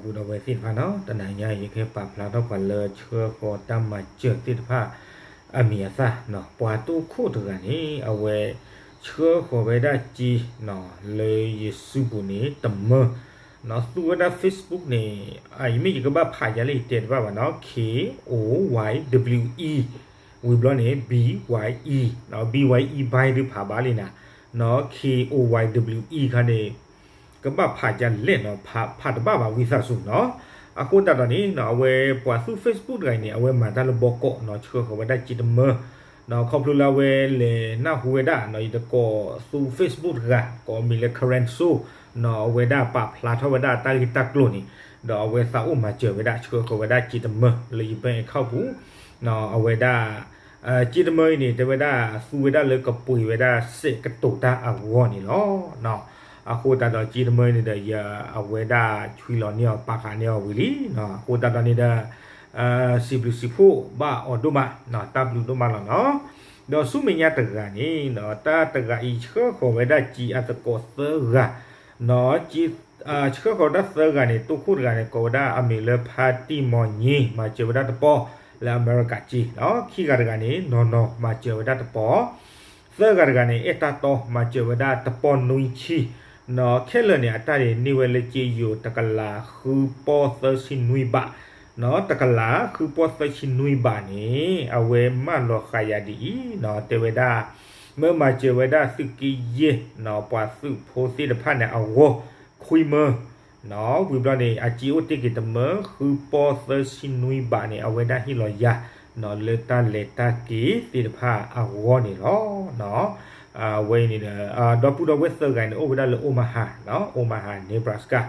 ဒီပုၢ်ဒီဝဲၢ်သ့ၣ်တဖၣ်နီၤ, တနၤညါအံၤ ယကဟဲပာ်ဖျါထီၣ်ပှၤလၢဆှၢဃီၤတၢ်မၤစၢၤသ့ၣ်တဖၣ်အမံၤအသၣ်နီၤ, ပှၤတိခိၣ်တဂၤန့ၣ် အဝဲဆှၢဃီၤဝဲဒၣ်စ့နီၤ လၢယစုပူၤန့ၣ် တမၢနီၤ, သူဝဲဒၣ် Facebook န့ၣ် ယမ့ၢ်ယကဘၣ်ဖးယၤလၢယတဲတဘၣ်ဘၣ်နီၤ, K O Y W E ဝံၤဘျီန့ၣ် B Y E နီၤ, B Y E buy ဒုးဖးဘၣ်လံနၤနီၤ, K O Y W E ခါန့ၣ် ကဘၣ်ဖးယၤလဲၣ်နီၤ, ဖးတဘၣ်ဘၣ်ဝံသးစူၤနီၤ. အဃိသတးဒီးန့ၣ်နီၤ အဝဲပှၤသူ Facebook တဂၤအံၤန့ၣ် အဝဲမၤတၢ်လၢဘီကီးနီၤ, ဆှၢဃီၤဝဲဒၣ်စ့တမၢနီၤ, ခီဖျိလၢအဝဲလဲၤနၢ်ဟူဝဲဒၣ်နီၤ, ယတကိးသူ Facebook တဂၤ ကိးအမံၤလၢ Karen So နီၤ, အဝဲဒၣ်ပာ်ဖျါထီၣ်ဝဲဒၣ်တၢ်ဂ့ၢ်တၢ်ကျိၤန့ၣ်, ဒီးအဝဲသးအိၣ်မၤစၢၤဝဲဒၣ် ဆှၢဃီၤဝဲဒၣ်စ့တမၢလၢယ bank account ပူၤနီၤ, အဝဲဒၣ် စ့တမၢအံၤန့ၣ် တဲဝဲဒၣ်သူဝဲဒၣ်လၢကပှ့ၤဝဲဒၣ်စဲးကတိၤတၢ်အဂီၢ်န့ၣ်လီၤ. အဃိသတးဒီးစ့တမၢအံၤန့ၣ်ဒီး ယအဝဲဒၣ်ဆွံလီၤန့ၢ်အီၤ ပာ်ဃာ်န့ၢ်အီၤဝံၤလံနီၤ, အဃိသတးဒီးန့ၣ်ဒီး စံးဘျုးစံးဖှိၣ်ဘၣ်အီၤဒိၣ်မးနီၤ, တၢ်ဘျုးဒိၣ်မးလီၤနီၤ. ဒီးဆူမဲာ်ညါတဂၤန့ၣ်နီၤ, တၢ်တဂၤအံၤဆှၢဃီၤဝဲဒၣ်စ့အသကိးသၢဂၤနီၤ, ဆှၢဃီၤဝဲဒၣ်သၢဂၤန့ၣ် တိခိၣ်တဂၤန့ၣ် ကိးဝဲဒၣ်အမံၤလၢ ဖါတံၢ်မီၤည့ မၤစၢၤဝဲဒၣ်တပီၢ်လၢအမဲရကၤစ့နီၤ, ခံဂၤတဂၤန့ၣ် နီၢ်နီၢ် မၤစၢၤဝဲဒၣ်တပီၢ်, သၢဂၤတဂၤန့ၣ် အဲၣ်တၢ်တီ မၤစၢၤဝဲဒၣ်တပီၢ်နွံဆံနီၤ, ခဲလၢာ်န့ၣ် အတၢ်န့ၣ်န့ၢ်ဝဲလၢစ့ယိၤတကလးဃုပီၢ်သၢဆံနွံဘးနီၤ, တကလးဃုပီၢ်သၢဆံနွံဘးန့ၣ် အဝဲမၢလီၤဃာ်ယၤဒ်အံၤနီၤ, တဲဝဲဒၣ် မၢမၤစၢၤဝဲဒၣ်သုးက့ယဲၢ်နီၤ, ပှၤသုးဖိသ့ၣ်တဖၣ်န့ၣ်အဂီၢ် ခွံမၢနီၤ, ဝံၤဘျီန့ၣ် အစ့အိၣ်တ့ၢ်က့ၤတမၢ ဃုပီၢ်သၢဆံနွံဘးန့ၣ် အဝဲဒၣ်ဟ့ၣ်လီၤယၤနီၤ, လၢတၢ်လဲၤတၢ်က့ၤသ့ၣ်တဖၣ်အဂီၢ်န့ၣ်လီၤ. အဝဲအံၤန့ၣ်ဒီး ဒီပုၢ်ဒီဝဲၢ်သၢဂၤန့ၣ် အိၣ်ဝဲဒၣ်လၢ Omaha နီၤ, Omaha Nebraska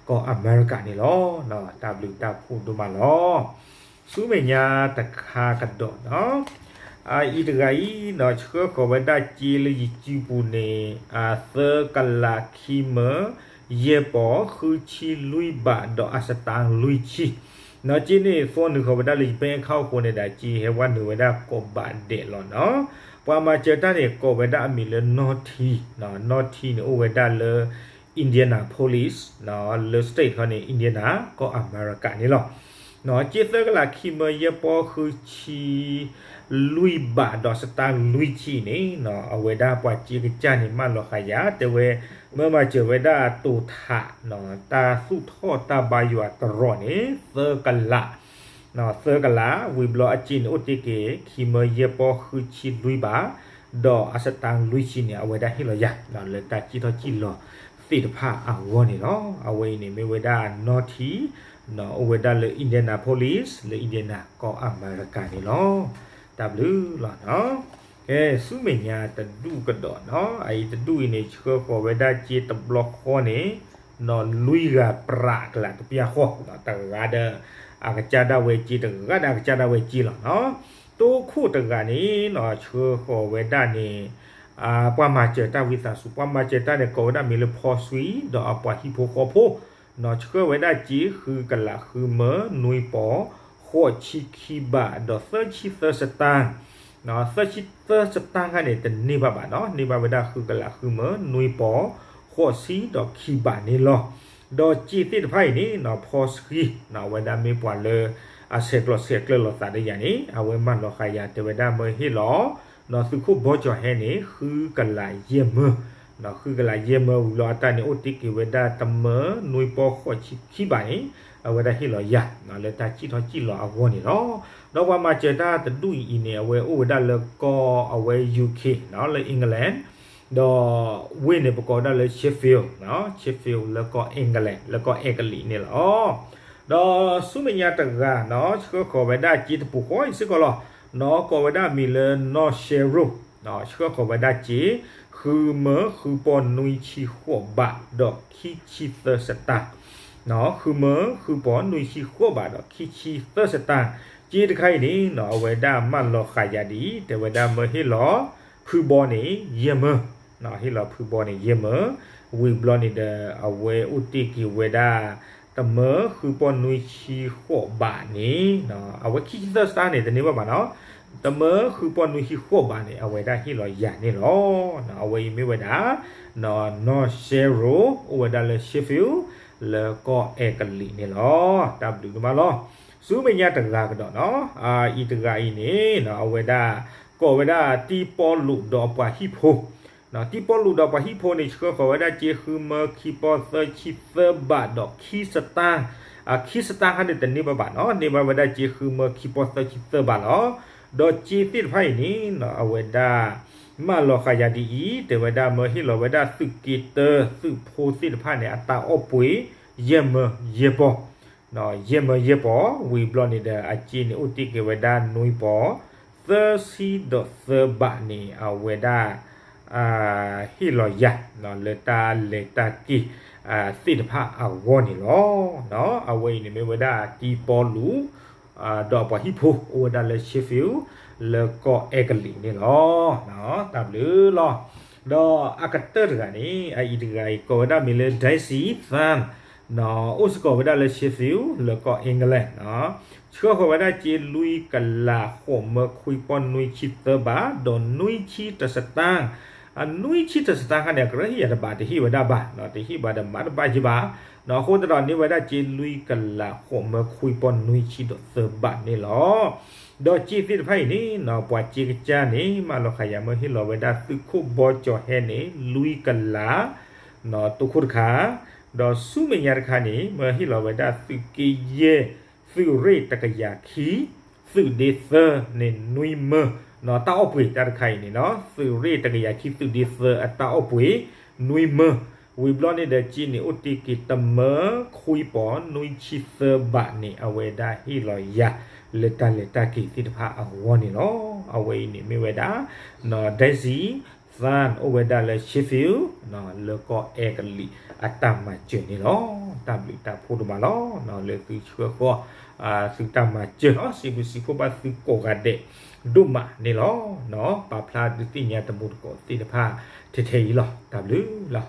ကီၢ်အမဲရကၤန့ၣ်လီၤ. တၢ်ဘျုးတၢ်ဖှိၣ်ဒိၣ်မးလီၤ. ဆူမဲာ်ညါတခါကဒီးနီၤ, အအံၤတဂၤအံၤနီၤ ဆှၢဃီၤဝဲဒၣ်စ့လၢယစုပူၤန့ၣ် သၢကလးခံမၢ ယဲၢ်ပီၢ်ဃုဆံလွံၢ်ဘးဒီးအစတါလွံၢ်ဆံနီၤ, စ့န့ၣ် သီနုာ်ဃီၤဝဲဒၣ်လၢယ bank account အဃိန့ၣ်ဒီး စ့ဟဲဝဲနုာ်ဝဲဒၣ်ကိးဘးဒဲးလီၤနီၤ. ပှၤမၤစၢၤတၢ်န့ၣ် ကိးဝဲဒၣ်အမံၤလၢ နီၢ်ထံနီၤ, နီၢ်ထံန့ၣ် အိၣ်ဝဲဒၣ်လၢ Indianapolis နီၤ, လၢ state ခီန့ၣ် Indiana ကီၢ်အမဲရကၤန့ၣ်လီၤ. စ့သၢကလးခံမၢ ယဲၢ်ပီၢ်ဃုဆံလွံၢ်ဘးဒီးစတါလွံၢ်ဆံန့ၣ်နီၤ, အဝဲဒၣ်ပှၤစ့ကစၢ်န့ၣ် မၢလီၤဃာ်ယၤ တဲဝဲ မၢမၤစၢၤဝဲဒၣ်တိာ်ထးနီၤ, တၢ်သူၣ်ထီၣ်တၢ်ဘါယွၤတရီးန့ၣ် သၢကလး သၢကလး, ဝံၤဘျီအစ့န့ၣ် အိၣ်တ့ၢ်က့ၤ ခံမၢ ယဲၢ်ပီၢ်ဃုဆံလွံၢ်ဘး ဒီးအစတါလွံၢ်ဆံန့ၣ် အဝဲဒၣ်ဟ့ၣ်လီၤယၤ လၢတၢ်စံၣ်ထီၣ်စံၣ်လီၤသ့ၣ်တဖၣ်အဂီၢ်န့ၣ်လီၤ. အဝဲအံၤန့ၣ် မ့ၢ်ဝဲဒၣ်နီၢ်ထံနီၤ, အိၣ်ဝဲဒၣ်လၢ Indianapolis လၢ Indiana ကီၢ်အမဲရကၤန့ၣ်လီၤ. တၢ်ဘျုးလီၤနီၤ. ကဲ ဆူမဲာ်ညါတဒူၣ်ကဒီးနီၤ, အအံၤတဒူၣ်အံၤန့ၣ် ဆှၢဃီၤဝဲဒၣ်စ့တဘျီဃီန့ၣ်နီၤ, လွံၢ်ဂၤပြးကလးတပျၢ်ဃီနီၤ, တဂၤဒီးအကစၢ်ဒၣ်ဝဲစ့ တဂၤဒီးအကစၢ်ဒၣ်ဝဲစ့လီၤနီၤ. တိခိၣ်တဂၤန့ၣ်နီၤ ဆှၢဃီၤဝဲဒၣ်န့ၣ် ပှၤမၤစၢၤတၢ်ဝံသးစူၤ, ပှၤမၤစၢၤတၢ်န့ၣ် ကိးဝဲဒၣ်မံၤလၢဖီဆွံ ဒီးအပှၤဟံၣ်ဖိဃီဖိနီၤ, ဆှၢဝဲဒၣ်စ့ ဃုကလးဃုမၢ နွံပီၢ် ဃိးဆံခံဘး ဒီးသၢဆံသၢစတၢၢ် သၢဆံသၢစတၢၢ်ခါန့ၣ် တန့ၢ်ဘၣ်ဘၣ်နီၤ, န့ၢ်ဘၣ်ဝဲဒၣ်ဃုကလးဃုမၢ နွံပီၢ် ဃိးဆံဒီးခံဘးန့ၣ်လီၤ. ဒီးစ့သ့ၣ်တဖၣ်အံၤန့ၣ်နီၤ ဖီဆွံနီၤ, အဝဲဒၣ်မ့ၢ်ပှၤလၢအဆဲးကျိးဆဲးကျၢလိာ်သးဒီးယၤန့ၣ် အဝဲမၢလီၤဃာ်ယၤ တဲဝဲဒၣ်မၢဟ့ၣ်လီၤနီၤ, သုးခိၣ်ဘီကၠီၤဟဲန့ၣ် ဃုကလးယဲၢ်မၢ ဃုကလးယဲၢ်မၢဝံၤလီၤ အတၢ်န့ၣ် အိၣ်တ့ၢ်က့ၤဝဲဒၣ်တမၢ နွံပီၢ်ဃိးဆံခံဘးန့ၣ် အဝဲဒၣ်ဟ့ၣ်လီၤယၤ လၢတၢ်စံၣ်ထီၣ်စံၣ်လီၤအဂီၢ်န့ၣ်လီၤ. ဒီးပှၤမၤစၢၤတၢ်တဒူၣ်အံၤအံၤန့ၣ် အဝဲအိၣ်ဝဲဒၣ်လၢကီၢ်အဝဲ U K နီၤ, လၢ England ဒီးဝ့ၢ်န့ၣ် ပကိးဝဲဒၣ်လၢ Sheffield နီၤ, Sheffield လၢကီၢ် England လၢကီၢ်အဲကလံးန့ၣ်လီၤ. ဒီးဆူမဲာ်ညါတဂၤနီၤ ဆှၢဃီၤဝဲဒၣ်စ့တပူၤဃီအံၤစ့ၢ်ကီးလီၤ. နီၤ ကိးဝဲဒၣ်မံၤလၢနီၢ်ရှဲရိၣ်, ဆှၢဃီၤဝဲဒၣ်စ့ ဃုမၢဃုပီၢ်နွံဆံဃိးဘး ဒီးခံဆံသၢစတၢၢ်, ဃုမၢဃုပီၢ်နွံဆံဃိးဘး ဒီးခံဆံသၢစတၢၢ်, စ့တခါအံၤန့ၣ်နီၤ အဝဲဒၣ်မၢလီၤဃာ်ယၤဒ်အံၤ တဲဝဲဒၣ်မၢဟ့ၣ်လီၤဖုဘီန့ၣ် ယဲၢ်မၢ ဟ့ၣ်လီၤဖုဘီန့ၣ် ယဲၢ်မၢ, ဝံၤဘျီန့ၣ်ဒီး အဝဲအိၣ်တ့ၢ်က့ၤဝဲဒၣ် တမၢဃုပီၢ်နွံဆံဃိးဘးန့ၣ်, အဝဲခံဆံသၢစတၢၢ်န့ၣ် တန့ၢ်ဘၣ်ဘၣ်နီၤ, တမၢဃုပီၢ်နွံဆံဃိးဘးန့ၣ် အဝဲဒၣ်ဟ့ၣ်လီၤယၤန့ၣ်လီၤ. အဝဲအံၤမ့ၢ်ဝဲဒၣ် နီၢ်ရှဲရိၣ် အိၣ်ဝဲဒၣ်လၢ Sheffield လၢကီၢ်အဲကလံးန့ၣ်လီၤ. တၢ်ဘျုးဒိၣ်မးလီၤ. ဆူမဲာ်ညါတဂၤကဒီးနီၤ, အအံၤတဂၤအံၤန့ၣ် အဝဲဒၣ် ကိးဝဲဒၣ်တံပီလူးဒီးအပှၤဟံၣ်ဖိ တံပီလူးဒီးပှၤဟံၣ်ဖိန့ၣ် ဆှၢဃီၤဝဲဒၣ်စ့ဃုမၢခံပီသၢဆံသၢဘးဒီးခံစတၣ်, ခံစတၣ်ခါန့ၣ်တန့ၢ်ဘၣ်ဘၣ်နီၤ, န့ၢ်ဘၣ်ဝဲဒၣ်စ့ဃုမၢခံပီသၢဆံသၢဘးလီၤ. ဒီးစ့သ့ၣ်တဖၣ်အံၤန့ၣ် အဝဲဒၣ် မၢလီၤဃာ်ယၤဒ်အံၤ, တဲဝဲဒၣ်မၢဟ့ၣ်လီၤဝဲဒၣ်သုးက့တၢ သုးဖိသ့ၣ်တဖၣ်န့ၣ် အတၢ်အီၣ်ပှ့ၤ ယဲၢ်မၢယဲၢ်ပီၤ ယဲၢ်မၢယဲၢ်ပီၤ, ဝံၤဘျီန့ၣ်ဒီး အစ့န့ၣ်အိၣ်တ့ၢ်က့ၤဝဲဒၣ်နွံပီၤ သၢဆံဒီးသၢဘးန့ၣ် အဝဲဒၣ် ဟ့ၣ်လီၤယၤ လၢတၢ်လဲၤတၢ်က့ၤ သ့ၣ်တဖၣ်အဂီၢ်န့ၣ်လီၤ. အဝဲအံၤန့ၣ်မ့ၢ်ဝဲဒၣ်တံပီလူး ဒီးအပှၤဟံၣ်ဖိ အိၣ်ဝဲဒၣ်လၢ Sheffield လၢကီၢ်အဲကလံးန့ၣ်လီၤ. တၢ်ဘျုးလီၤ. ဒီးအကတၢၢ်တဂၤန့ၣ် အအံၤတဂၤအံၤ ကိးဝဲဒၣ်မ့ၢ်လၢ Daisy Thang အိၣ်စ့ၢ်ကီးဝဲဒၣ်လၢ Sheffield လၢကီၢ် England ဆှၢဃီၤဝဲဒၣ်စ့လွံၢ်ကလးဃိးမၢခွံပီၢ်နွံဆံသၢဘး ဒီးနွံဆံတစတၣ်, နွံဆံတစတၣ်ခါန့ၣ် အကရၢဟ့ၣ်ယၤတဘး တဟ့ၣ်ဝဲဒၣ်ဘၣ်, တဟ့ၣ်ဘၣ်ဒီးမၤတဘၣ်ယံၤဘၣ်, အဃိသတးဒီးန့ၢ်ဝဲဒၣ်စ့လွံၢ်ကလးဃိးမၢခွံပီၢ်နွံဆံဒီးသၢဘးန့ၣ်လီၤ. ဒီးစ့သ့ၣ်တဖၣ်အံၤန့ၣ် ပှၤစ့ကစၢ်န့ၣ် မၢလီၤဃာ်ယၤမၢဟ့ၣ်လီၤဝဲဒၣ်သုးခိၣ်ဘီကၠီၤဟဲန့ၣ် လွံၢ်ကလး တိခိၣ်တခါ, ဒီးဆူမဲာ်ညါတခါန့ၣ် မၢဟ့ၣ်လီၤဝဲဒၣ်သုးက့ယဲၢ် သုးရ့ၣ်တကယၤခံ သုးဒ့သၢန့ၣ်နွံမၢ, တၢ်အီၣ်ပှ့ၤတၢ်တခါအံၤန့ၣ်နီၤ သုးရ့ၣ်တကယၤခံ သုးဒ့သၢအတၢ်အီၣ်ပှ့ၤ နွံမၢ, ဝံၤဘျီန့ၣ်ဒီးစ့န့ၣ်အိၣ်တ့ၢ်က့ၤတမၢခွံပီၢ်နွံဆံသၢဘးန့ၣ် အဝဲဒၣ်ဟ့ၣ်လီၤယၤ လၢတၢ်လဲၤတၢ်က့ၤသ့ၣ်တဖၣ်အဂီၢ်န့ၣ်လီၤ. အဝဲအံၤန့ၣ်မ့ၢ်ဝဲဒၣ် Daisy Thang အိၣ်ဝဲဒၣ်လၢ Sheffield လၢကီၢ်အဲကလံး အတၢ်မၤစၢၤန့ၣ်လီၤ. တၢ်ဘျုးတၢ်ဖှိၣ်ဒိၣ်မးလီၤ. လၢသုဆှၢဃီၤ သုတၢ်မၤစၢၤ စံးဘျုးစံးဖှိၣ်ဘၣ်သုကိးဂၤဒဲး ဒိၣ်မးန့ၣ်လီၤ. ပာ်ဖျါဒုးသ့ၣ်ညါတမူတကိးသ့ၣ်တဖၣ် ထဲထဲအံၤလီၤ. တၢ်ဘျုးလီၤ.